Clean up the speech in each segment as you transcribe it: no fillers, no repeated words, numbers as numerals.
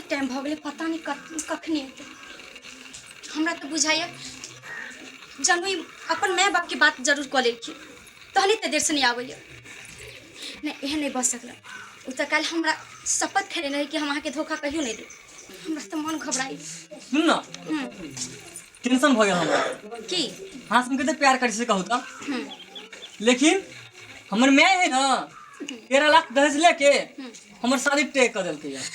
Time भऽ गेलै, पता नहि कखनी एतै। हमरा तऽ बुझाइए जानू ई अपन माय बापके बात जरूर कऽ लेलखिन, तहन एते देरसँ नहि आबैए। नहि, एहन नहि भऽ सकलै। ओ तऽ काल्हि हमरा शपथ खेने रहै कि हम अहाँके धोखा कहियो नहि देब। हमरा तऽ मन घबराइ। सुन ना, टेंशन भऽ गेल हमरा। की? अहाँ से हम कते प्यार करै छी से कहू तऽ। लेकिन हमर माय है ना, 13 लाख दहेज लेके हमर शादी तय कऽ देलकै यऽ।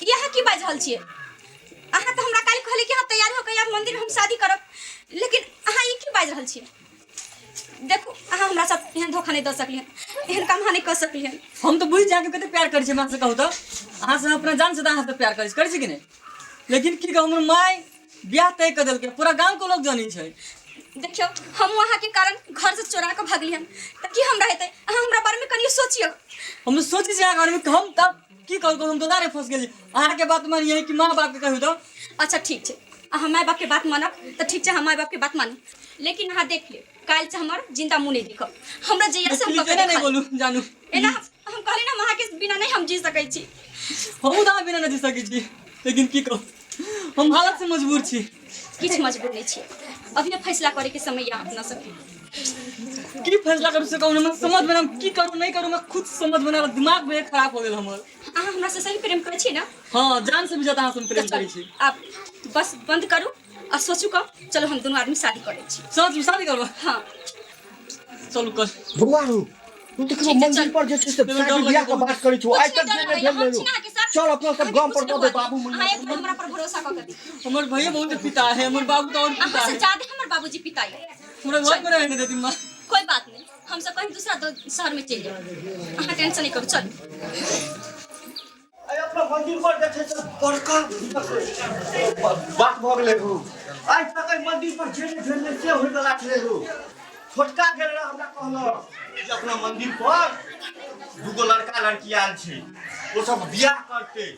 ई अहाँ की बाजि रहल छियै? अहाँ तऽ हमरा काल्हि कहली कि अहाँ तैयार हो के आब मंदिर में हम शादी करब, लेकिन अहाँ ई की बाजि रहल छियै? देखू, अहाँ हमरा साथ एहन धोखा नहि दऽ सकलियै, एहन काम अहाँ नहि कऽ सकलियै। हम तऽ बुझि जाके कते प्यार करै छी हमरा से कहू तऽ। अहाँ से अपना जान से तऽ अहाँ से प्यार करै छी, करै छी कि नहि? लेकिन की कहू, हमर माय बियाह तय कऽ देलकै, पूरा गाँव के लोग जानै छै। देखियौ, हम अहाँके कारण घर से चोरा कऽ भगली हन, तऽ की हमरा हेतै? अहाँ हमरा बारे में कनियो सोचियौ। हम तऽ सोचै छी अहाँके बारे में, हम तब की कहू, हम तऽ दारे फंस गेली। अहाँके बात मानिए कि माँ बाप के, कहू तऽ? अच्छा ठीक छै, अहाँ माय बापके बात मानब तऽ ठीक छै, अहाँ माय बापके बात मानू, लेकिन अहाँ देख लेब, काल्हि से हमर जिंदा मुँह नहि देखब। हमरा जहिया से हम प्लीज, पकड़े एना नहीं खा लेब। बोलू जानू। एना हम कहली ना, हम अहाँके बिना नहीं हम जी सकै छी। हमहूँ तऽ अहाँ बिना नहि जी सकै छी, लेकिन की कहू, हम हालत से मजबूर छी। किछु मजबूर नहि छी। अभी फैसला करे के समय यऽ अपना सबके। की फैसला करू से कहू ने? समझ में हम की करू नहीं करू, मैं खुद समझ में ना, दिमाग में खराब हो गेल हमर। अहाँ हमरा से सही प्रेम करै छी ना? हाँ, जान से भी ज्यादा अहाँ से हम प्रेम करै छी। आब बस बंद करू आ सोचू कऽ चलो, हम दुनू आदमी शादी करै छी। सच में शादी करबो? हाँ। चलू कर। बौआ रौ, तू देखो ठीक छै, मंदिर चल। पर जे छै से डर शादी लगै बियाह के बहुत। बात करै छौ, आइ कुछ तक नहि जे डर नहि लगैया, भेल हम रहौ। छी ना अहाँके साथ। चल, अपना सब अहाँके गाम कुछ पर नहि दऽ दे हुआ बाबू देब। अहाँ मैया। एक बेर हमरा पर भरोसा कऽ के देखू। हमर भैया बहुत पिता है, हमर बाबू तो और पिता अहाँ से है। ज्यादा हमर बाबूजी पिता है। हमरा घर में रहने देती माँ। कोई बात नहीं, हम सब कहीं दूसरा शहर में चलि जाओ, अहाँ टेंशन नहीं करू, चलू। आइ अपना मंदिर पर जे छै से बड़का बात भऽ गेलै हौ। आइ तक एहि मंदिर पर जे नहि भेल रहै से होय वला छलै हौ। छोटका गेल रहै, हमरा कहलक जे अपना मंदिर पर दूगो लड़का लड़की आयल छै, ओ सब बियाह करतै।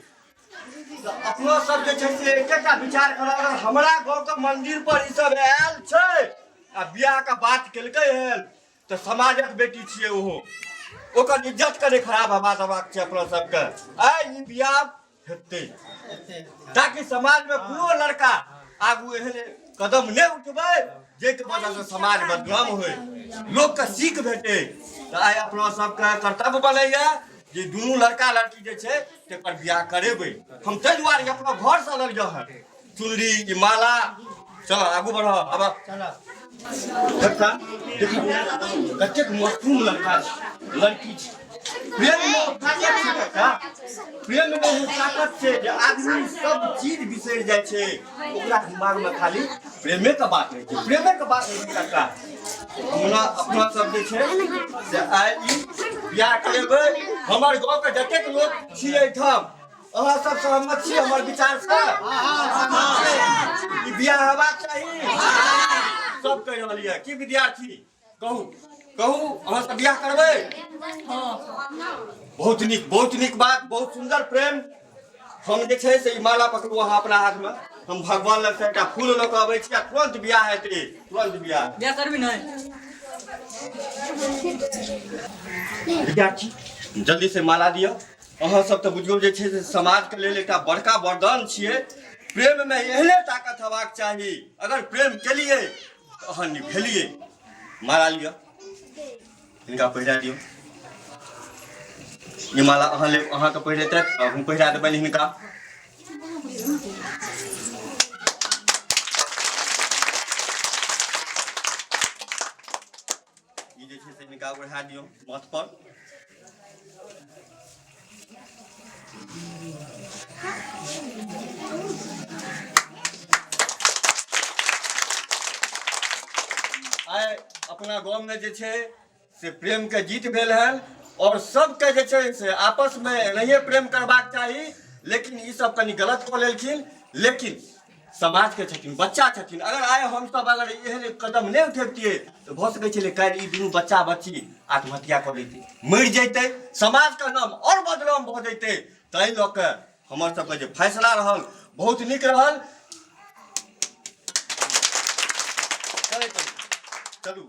तऽ अपनो सब जे छै से एकेटा विचार करब, अगर हमरा गाँवके मंदिर पर ई सब आयल छै आ बियाह के बात केलकै हन, तऽ समाजक बेटी छियै ओहो, ओकर इज्जत के नहि खराब हवा देबाक छै अपना सबके। आइ ई बियाह हेतै ताकि समाजमे कोनो लड़का आगू एहन कदम नहि उठबै जाहिके वजहसँ समाज बदनाम होइ, लोकके सीख भेटै। तऽ आइ अपना सबके कर्तव्य बनैया जे दुनू लड़का लड़की जे छै तकर बियाह करेबै हम। ताहि दुआरे अपना घरसँ लड़ियै हन चुनरी, ई माला। चल, आगू बढ़। अब देखा देखा, कतेक मासूम लड़का छै, लड़की छै। प्रेम में ओ ताकत छै काका, प्रेम में ओ ताकत छै जे आदमी सब चीज बिसरि जाइ छै, ओकरा दिमाग में खाली प्रेमे के बात रहै छै, प्रेमे के बात रहै छै। काका, हमरा अपना सब जे छै से आइ ई बियाह करेबै। हमर गाँव के जतेक लोक छी एहिठाम, अहाँ सब सहमत छी हमर विचार से? ई बियाह हेबाक चाही, सब कहि रहल यऽ की? विद्यार्थी, कहू कहू, अहाँ सब बियाह करबै? बहुत नीक, बहुत नीक बात, बहुत सुंदर प्रेम। हम जे छै से ई माला पकड़ू अहाँ अपना हाथमे, हम भगवान लग से एकटा फूल लऽ कऽ अबै छी आ तुरंत बियाह हेतै, तुरंत बियाह। बियाह करबी नहीं? विद्यार्थी, जल्दी से माला दिअ। अहाँ सब तऽ बुझियौ जे छै से समाजके लेल एकटा बड़का वरदान छियै। प्रेममे एहने ताकत हेबाक चाही, अगर प्रेम केलियै तऽ अहाँ निभेलियै। माला लिअ, हिनका पहिरा दियौ। ई माला अहाँ लेब, अहाँके पहिरेतै, हम पहिरा देबनि हिनका। ई जे छै से हिनका ओढ़ा दियौ माथ पर। आइ अपना गाँवमे जे छै से प्रेमके जीत भेल हन आओर सबके जे छै से आपसमे एनाहिए प्रेम करबाक चाही, लेकिन ई सब कनि गलत कऽ लेलखिन। लेकिन समाजके छथिन, बच्चा छथिन, अगर आइ हमसब अगर एहन कदम नहि उठेबतियै तऽ भऽ सकै छलै काल्हि ई दुनू बच्चा बच्ची आत्महत्या कऽ लैतै, मरि जैतै, समाजके नाम आओर बदनाम भऽ जैतै। ताहि लऽ कऽ हमर सबके जे फैसला रहल बहुत नीक रहल। चलू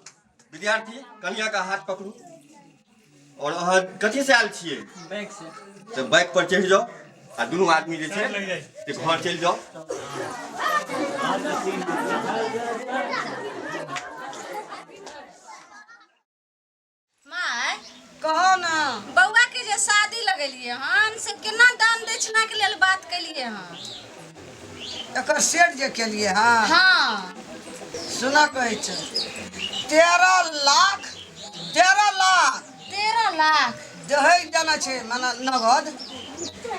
विद्यार्थी, कनिया का हाथ पकड़ू। और अहाँ कथी से आयल छियै? बैंक से। तऽ बाइक पर चढ़ि जाउ। आ दुनू आदमी जे छै से घर चलि जाउ। माय, कहो ना। बौआ के जे शादी लगेलिए हन से केना दान दक्षिणा के लेल बात केलिए हन? एकर सेट जे केलिए हँ? हाँ। सुना कहै छै 13 लाख, 13 लाख। 13 लाख दहेज देना छै, माने नगद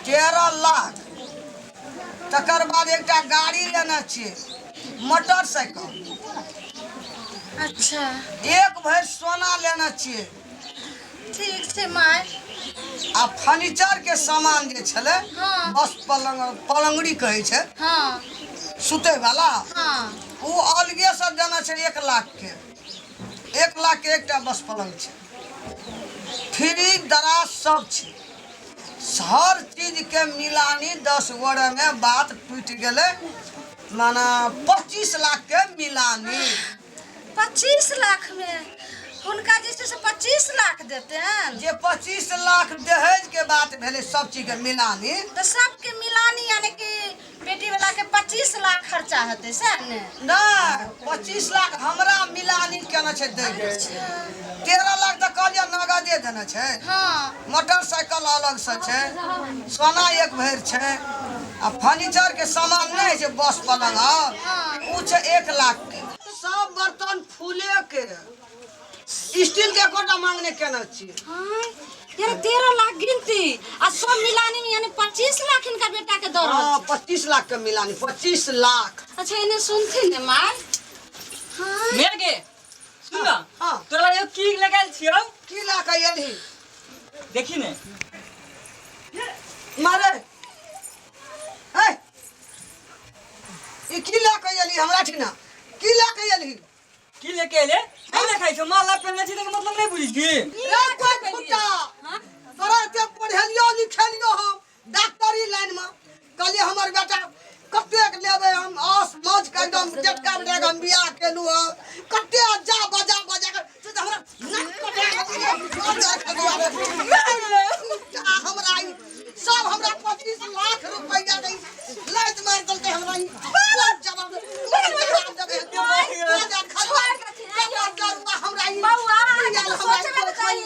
13 लाख। तकर बाद एकटा गाड़ी लेना छियै, मोटरसाइकिल। अच्छा। 1 भरि सोना लेना छियै। ठीक छै माय। आ फर्नीचर के सामान जे छलै, हाँ। बस पलंग, पलंगड़ी कहै छै, हाँ, सुतै वाला, हाँ, ओ अलगे से देना छै 1 लाख के। 1 लाख के एकटा बस पलंग छै, फ्रिज दराज सब छै, हर चीज के मिलानी 10 गोरे में बात टूटि गेलै, माने 25 लाख के मिलानी। 25 लाख में हुनका जे छै से 25 लाख देतनि? जे 25 लाख दहेज के बात भेलै, सब चीज के मिलानी। तऽ सबके मिलानी यानी कि बेटी वाला के 25 लाख खर्चा हेतै सएह ने? नहि, 25 लाख हमरा मिलानी केना छै दै के। 13 लाख तऽ कहलियै नगदे देने छै। हाँ। मोटरसाइकिल अलग से छै, सोना 1 भरि छै, आ फर्नीचर के सामान नहि होइ छै बस पलंग आर, ओ छै 1 लाख के। सब बर्तन फूले के, स्टील के एकोटा मांग नहि केने छियै। हाँ, यार 13 लाख गिनती आ सब मिलानी में यानी 25 लाख इनका बेटा के दऽ रहल। हाँ, 25 लाख के मिलानी, 25 लाख। अच्छा एने सुनथिन ने माय। हाँ। मेरे के सुन ना। हाँ। तोरा लग एगो की लगायल छियौ? की लए कऽ एलही? देखी ने। मारे ए, ई की लए कऽ एलही हमरा ठिना? की लए कऽ एलही? की लेके एले? नहीं देखाइ छौ, माला पहिरने छी तकर मतलब नहीं बुझै छी? रे कोइ फुटा, तोरा एते पढ़ेलियो लिखेलियो हम डॉक्टरी लाइन में, कहलियै हमर बेटा कतेक लेबै हम आस मौज के एकदम जेटका बेटा के हम बियाह केलहुँ हँ, कते जा बजा बजा के से तऽ हमरा नाक कटा गेल। हमरा ई सब हमरा 25 लाख रुपैआ के लात मारि देलकै हमरा ई। जवाब देबै, हमरा ई बौआ, अहाँके तऽ सोचबे ने चाही।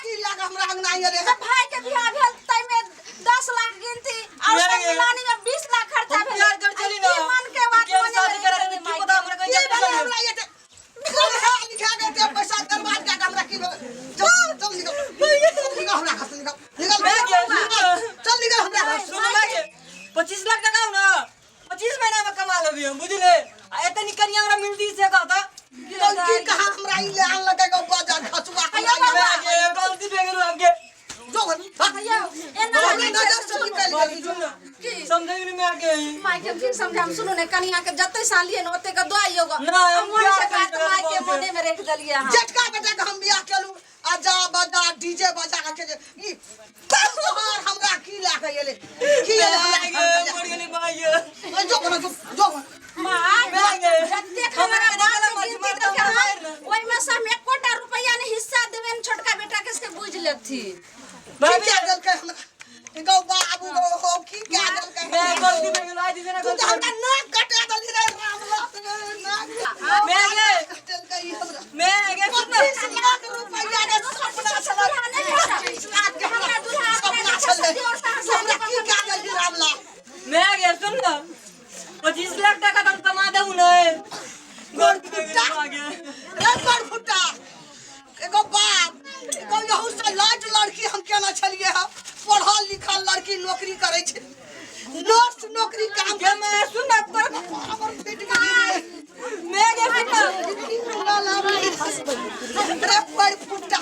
की लाग हमरा अंगना एलै? तऽ भाई के बियाह भेल ताहिमे 10 लाख गिनती और सब मिलानी में 20 लाख खर्चा हम भेल। प्यार कर चली ना। की मन के बात के मने शादी में करा रहि देने, गेलै की माय पता के। हमरा कहीं की जाके भेलै चली। हमरा एते पढ़ा लिखा के एते पैसा बर्बाद कए के हमरा की भेलै? चल चल निकल, निकल हमरा घर से, निकल निकल। मैं गेल, चल निकल हमरा घर से। सुन मैं गेल। 25 लाख टका ना 25 महीना में कमा लेबी हम, बुझले? आ एते निक कनिया हमरा मिलती से कहता। चल की कहा हमरा ई ले आनलकै गो बाजार खसुआ हमरा ई? मैं गेल, गलती भे गेल हमके। जो घर, भाग। यौ, एना हमरा नहि नजर छै, से सुनू। निकलि गेली। सुन ना। की? समझै नहीं मैं गेल। माय के फिर समझाम, सुनू ने, कनिया के जते साल लिए ने ओते के दो आइयो गो। ना, हम मन बियाह से बात करी माय के बहुत। मने में रख देलिए अहाँ। जेठका बेटा के हम बियाह केलहुँ आ जा बजा डीजे बजा के जे ई तोहार हमरा की लए के एलै? की एलै हमरा मैं घर गेल, पे? मर गेली भाई गेल। ओए, जो बना, जो जो बना। माय, मैं गेल। जतेक हमरा हमरा के बात देखला गिनती मत देलकै मार हन, ना। ओहिमे से हम एकोटा रुपैआ ने हिस्सा देबनि छोटका बेटा के से बुझि लेथिन। की कए देलकै हमरा गौ बाबू गौ हो? की कए देलकै मैं हमरा? गलती भे गेल, आज दिन तू तऽ गलती। हमरा नाक कटा देलही रे राम लाल रे, नाक मैं गेल। कटेलकै ई हमरा। मैं गेल, सुन ना। 25 लाख रुपैआ के सपना छलै, 25 लाख के हमरा सपना छलै, तू हमरा की कए देलही रामलाल? मैं गेल, सुन ना, 25 लाख टका तो हम कमा देऊ ने। गलती भे गेल भाई गेल। रे बड़ फुटा, एगो बाप एगो यहू से लाट लड़की हम केना छलियै हँ, पढ़ल लिखल लड़की, नौकरी करै छै, नर्स नौकरी काम गे मैं, सुन ना तोरा। हमर फुटि गेलै। मैं गेल, सुन ना। रे बड़ फुटा,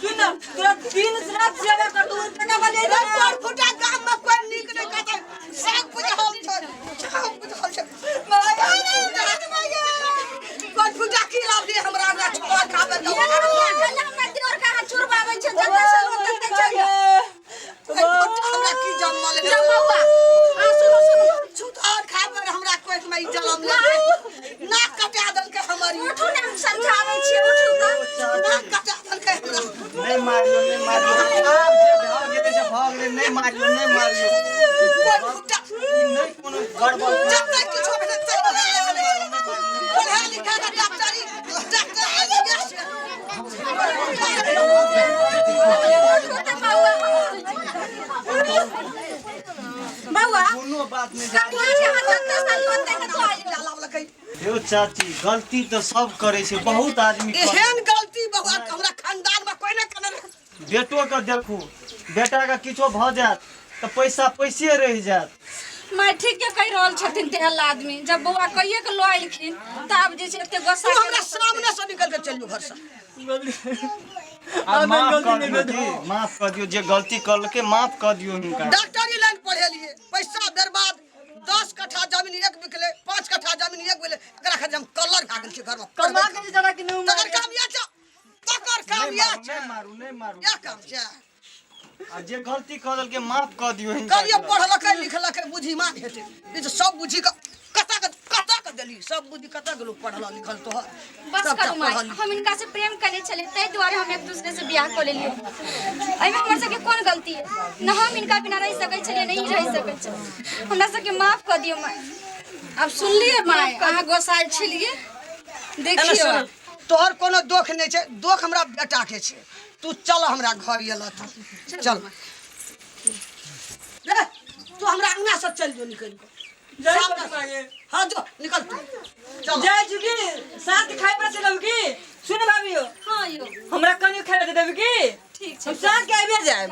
सुन ना, तोरा दिन रात सेवा कर दू टका वाले। रे बड़ फुटा, गाम में कोई नीक नहि कहतै, सब बुझल छै, सब बुझल छै। बड़ फुटा, की लाभली हमरा हमरा छोड़ खाबै के? हमरा दियोर के अहाँ चुरबाबै छै, जते से ओते चलि। फुटा, हमरा की जन्मल हे? बौआ, अहाँ सुनू सुनू। छुतहर खाबै हमरा कोख में ई जन्म लेलकै, नाक कटा देलकै हमर ई। उठू ने, हम समझाबै छियै, उठू तऽ। नाक कटा देलकै हमरा। नहि मारियौ, नहि मारियौ, आब जे भऽ गेलै से भऽ गेलै, नहि मारियौ, नहि मारियौ। नहि कोनो गड़बड़। जब तक किछो भेलै तै पढ़ा लिखा के डॉक्टरी डॉक्टर इएह छै। बौआ, कोनो बात नहि। कनिया के अहाँ जते साल होतै के तो आइल। लावलकै। यौ चाची, गलती तऽ सब करै छै, बहुत आदमी करै। एहन गलती बौआ हमरा खानदान में कोई नहीं केने रहै। बेटो के देखू, बेटा के किछो भऽ जायत तऽ पैसा पैसे रहि जायत। माय ठीके कहि रहल छथिन। तेहल आदमी जब बौआ कहिए के लऽ एलखिन तऽ आब जे छै एते गुस्सा तू हमरा सामने से निकल के चलियो घर से। आ आब माफ गलती कऽ नहि दियौ भेल। जी, माफ कऽ दियौ, जे गलती करलकै माफ कऽ दियौ हिनका। डॉक्टरी लाइन पढ़ेलिए, पैसा बर्बाद। 10 कट्ठा जमीन एक बिकले, 5 कट्ठा जमीन एक बिकले। एकरा खातिर हम कलर भए गेल छी घर में। कमा के जे जरा कि नहि। तकर काम इएह छै, तकर काम नहि इएह मारू, छै। नहि मारू, नहि मारू। इएह काम छै। आ जे गलती कऽ देलकै माफ कऽ दियौ हिनका। कहलियै पढ़लकै लिखलकै बुद्धिमान हेतै, ई तऽ सब बुझी कऽ कतऽ के कतऽ के देली? सब बुद्धि कतऽ गेलौ पढ़ल लिखल तोहर? बस सबटा करू माय। पढ़ल। हम इनका से प्रेम करने छलियै, ताहि दुआरे हम एक दूसरे से बियाह कऽ लेलियै। एहिमे हमर सबके कोन गलती है? न हम इनका बिना रहि सकै छलियै, नहि रहि सकै छलियै। हमरा सबके माफ कऽ दियौ माय। आब सुनलियै माय, अहाँ गोसाइल छलियै। एने देखियौ सुन, तोहर कोनो दोख नहि छै, दोख हमरा बेटा के छै। तू चल हमरा घर एलऽ तऽ चल रे, तू हमरा अंगना से चल जो निकलि कऽ। जय सामने छोटी माय। हाँ, जो निकल तू, चल। जय चुकी साँझ के खाइ पर चलब की? सुन भाभी हो। हाँ यौ। हमरा कनियो खाइ दे देबी की? ठीक छै। हम साँझ के आबिए जायब।